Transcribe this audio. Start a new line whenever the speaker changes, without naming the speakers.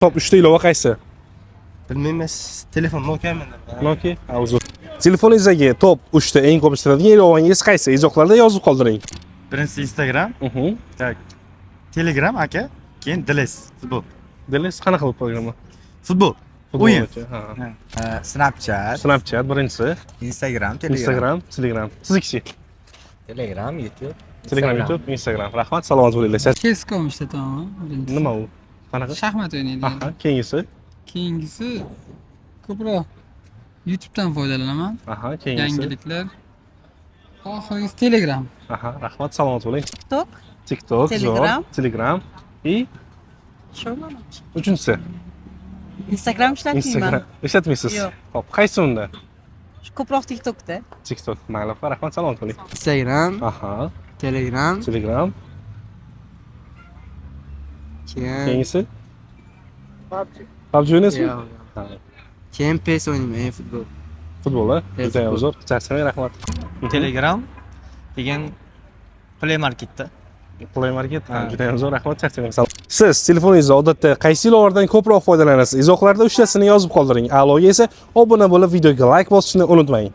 Top 3 ta ilova qaysi?
Bilmayman, telefon Nokia menda.
Nokia. Ha, uzr. Telefoningizdagi top 3 ta eng ko'p ishlatiladigan ilovangiz qaysi? Izohlarda yozib qoldiring.
Birinchisi Instagram, так, Telegram aka, keyin Dles, futbol.
Dles qanaqa programma?
Futbol.
Futbol
O'yin.
bo'yicha, ha.
Snapchat,
Snapchat birinchisi,
Instagram, Telegram.
Instagram, Telegram. Sizniki?
Telegram, YouTube.
Telegram, YouTube, Instagram. Rahmat, salomat bo'linglar.
Chess.com ishlataman birinchisi.
Nima u? Qanaqa?
Shaxmat o'ynaydigan.
Aha, keyingisi.
Keyingisi ko'proq YouTube'dan foydalanaman.
Aha, keyingisi.
Yangiliklar. Oxirgisi Telegram.
Aha, rahmat, salomat bo'ling.
TikTok,
TikTok, zo'r.
Telegram.
Telegram и
shu.
Uchinchisi.
Instagram ishlatmayman.
Instagram. Ishlatmaysiz?
Yo'q.
Xo'p, qaysi unda?
Shu ko'proq TikTokda.
TikTok. Mayli, rahmat, salomat bo'ling.
Instagram,
Aha,
Telegram,
Telegram.
Keyin
Keyingisi? PUBG o'ynaysizmi?
Yo'q, yo'q. Keyin PES o'ynayman, futbol.
Futbol, a?
Evet,
Juda ham
futbol.
zo'r. Charchamang, rahmat.
Telegram, keyin Play Marketda.
Play Market, ha, juda ham zo'r, rahmat, charchamang. Salom. Siz telefoningizda odatda qaysi ilovalardan ko'proq foydalanasiz? Izohlarda uchtasini yozib qoldiring. A'loga esa obuna bo'lib, videoga like bosishni unutmang.